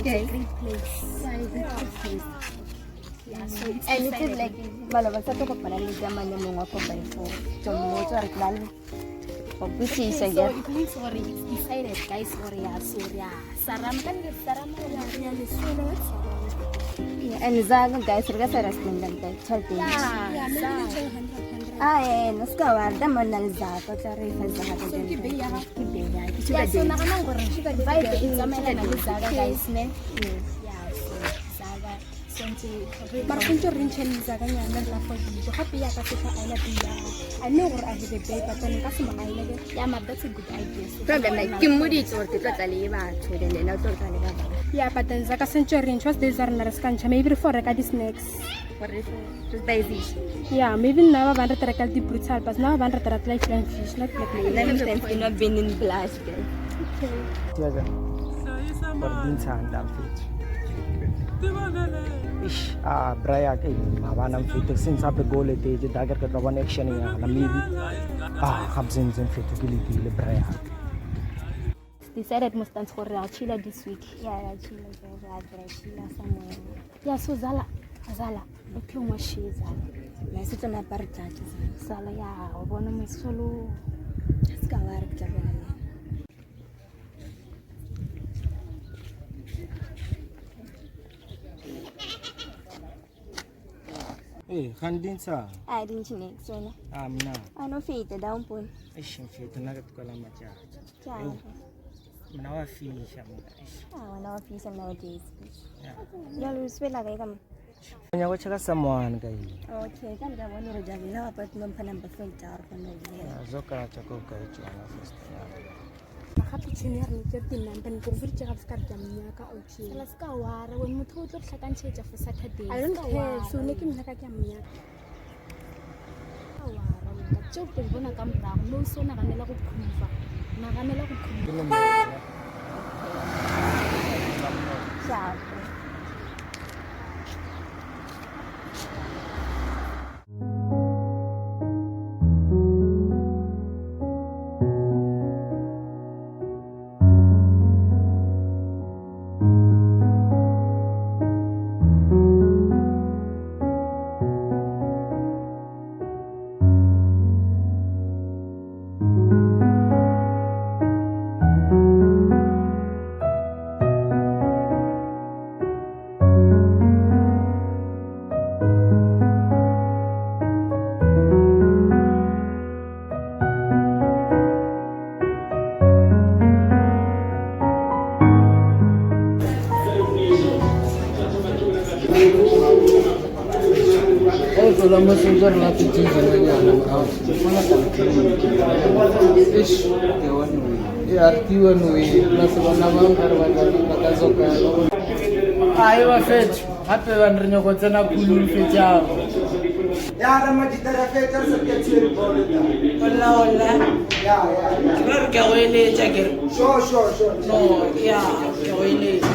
Okay. It's a great place. Yeah, it's a good place. Yeah, so it's And it is decided. like maloba sa tlo kopana le diamane mongwe wa 4x4 to mmotsa gore ke na le go botšiša So ke it means gore it's decided guys gore ya so ya sarama ka nnete sarama ya ya lesolo wa sarama. And zaka guys re ka sa ra spenda tšhelete e ntši. Yeah, Yeah, maybe za. le tšhe 100 100. Ah, ena se ka wa re monna le zaka o tla re fa zaka So ke bay ya gago? ke bay ya ke Yeah, sugar so daddy. naganang gore vibe e tsamaelana le Zaka guys ne. Yes. Yeah, so Zaka swantse re mara gontse re ntšhe letsakanyana re la for dijo gape ya ka fitlha aela pia i know gore i have a babe but then nka se mo aeleke Yeah, ma that's a good idea. So Problem like ke mmoditse gore ke tlo tla le batho then ena o tlo tla le ba bangwe yeah but then zaka sentse re ntšhe days tsa rena re se ka ntšha maybe re fo reka di-snacks gore re baizishe yeah maybe nna ba bangwe re te reka le di-brutal but nna ba bangwe re te rata like flying fish not black nna label le friends ke not been in blush guys. Tiaga. Gore di ntshang da mfethu. Ish, ah, Brian, ke mabana mfethu since hape goal e tje dagger ke tlo bona action ya na maybe. Ah, ga bzinze mfethu ke letile Brian. It's decided mostans gore re a chilla this week. Yeah, ya chilla guys, ra dira chilla somewhere. Yeah, so Zala, Zala, o tlo ngwa she Zala. Na se tsona apare tlatse. Zala ya o bona mesolo. Se ka wa re ke tla bona le. Eh, gaan di ntshang. Ah, di ntšhi next wena. Ah, mna. A no feta down pone. Ish, mfethu nna ke tlola matjatja. Tja. Mna wa fisha mna. Ish. Ah, wena wa fisa nowadays. Yeah. Jalo o swela kae ka mo? Nyako cheka someone ka yi. Okay, ka nka bone gore jalo nna wa patlo mpha number phone tsa gore kgone go bolela. Zoka tsa ko ka tswana first. gape tšhene ya rena tse di-number ne ke go feditše gape se ka re ke a monyaka okay Zala se ka wara when motho o tlo re hlakantšhetša for Saturday. i don't Se ka care wara. so ne ke monyaka ke a monyaka Ka wara wena. Tšeo o tlo di bona ka morago no se o naganela go prova. Naganela go prova. Sharp. Tlola mo sentse re latetse ngwananyana morago bona eish the one way e arti one way plus bana ba nkare ba ba ka tsokana Ai bafethu gape bane re nyako tsena phulung fetšago. Ya re majitara fetša re sa ke tshwere bolo ta. Hola hola. Ya ya ya. Ke re ke a go eletša ke re. Sure sure sure. No, ya ke a go eletša.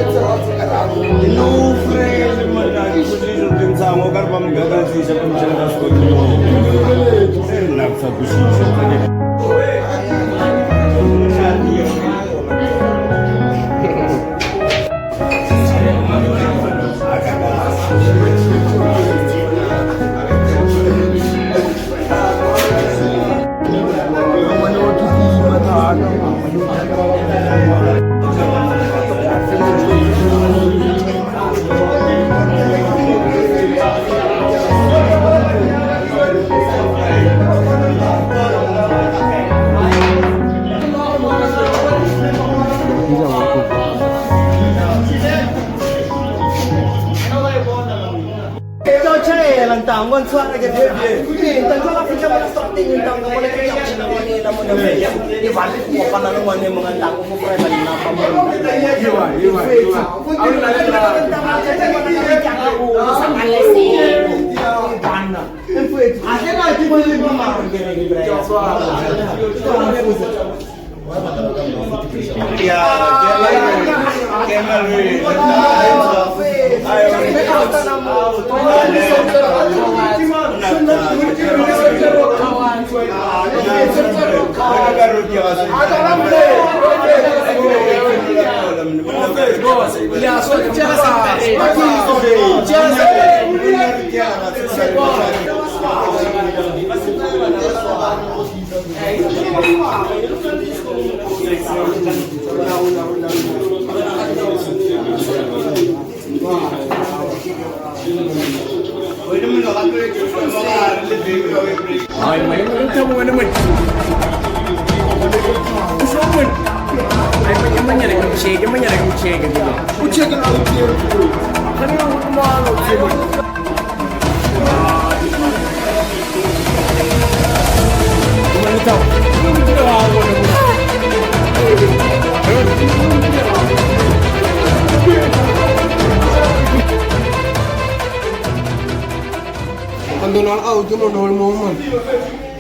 No friend, man. Ke o ka re ba mo gagazisa ba mo tšhela ka sekotlolong. E nna ke sa kwešiše. Dumela ntango wa ntshwara ke ee ntango ga fitlha mo strateng ntango mo le ke ya tshela ngwane la mona e ba le kopana le ngwane mo ntango mo private napa mo Iwa, iwa, iwa. Andonal ao ke motho le mongwe man.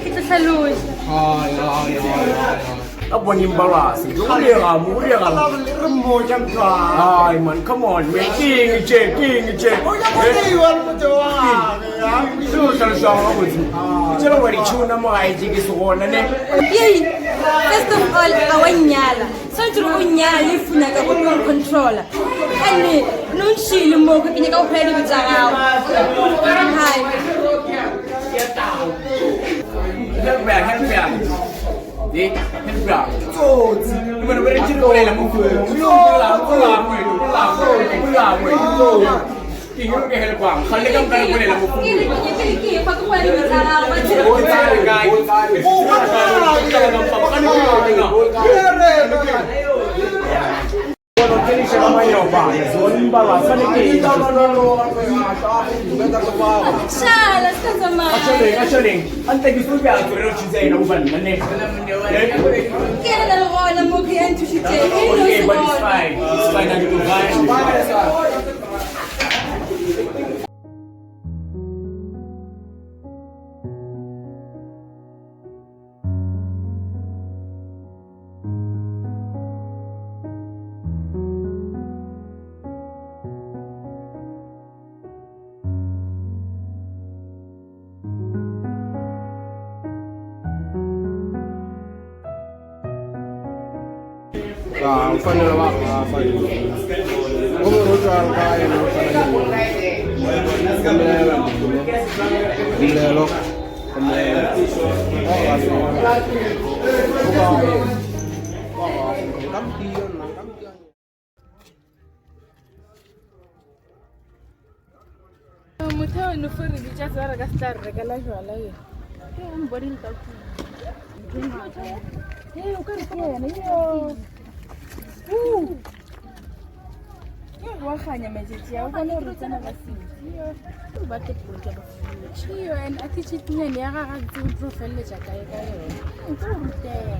Ke tlo hlaloša. Hai hai hai hai. A boneng ba rase. O le ga mo, o le ga mo. Re mmotša mntwa. Ai man, come on man. Ke eng tše? Ke eng tše? O nyaka go tseiwa le motho wa gage, ya. Se o hlalošago gabotse. Ke tšela wa di tšhuna mo gae tše ke se gona ne. Yei, first of all, ga wa nnyala. Swantse gore o nnyala le funa ka go tlo controller. Ande no nšile mo ke nyaka go phela dibe tša gago. Hai. Help ya, help ya. Eh, help ya. Tsotsi. Le bona ba re tšere bolela mo go. Bola, bola, bola, bola, bola. Ke eng ke help ang? Ga le ka nka re bolela mo go. Ke re ke ke ke fa ke go dibe tsa gago. Ba tšere O tsaya kae? O Shala, se ka tsamaya. Ke ena le gona mo ke ya nthušitšeng. E no se gona. Ah, o fanele wa gafa. O mo rotsa ka yena o tshwana le Dumela. Dumela. Dumela. Wa gafa. O kae? Wa gafa. Ka mtiyo nna, ka mtiyo. Motho o ne fo re bitša se ba re ka se tla re rekela jwala ye. Ke o mboneng ka kua. Ee, o ka re ke yena yo. Ke go kganya matšatši a o bone gore o tsena ba sentse. Ba tlo boloka ba Tšhio and attitude nyane ya gagwe tse o tlo feleletša kae ka yona. Ntse o rutega.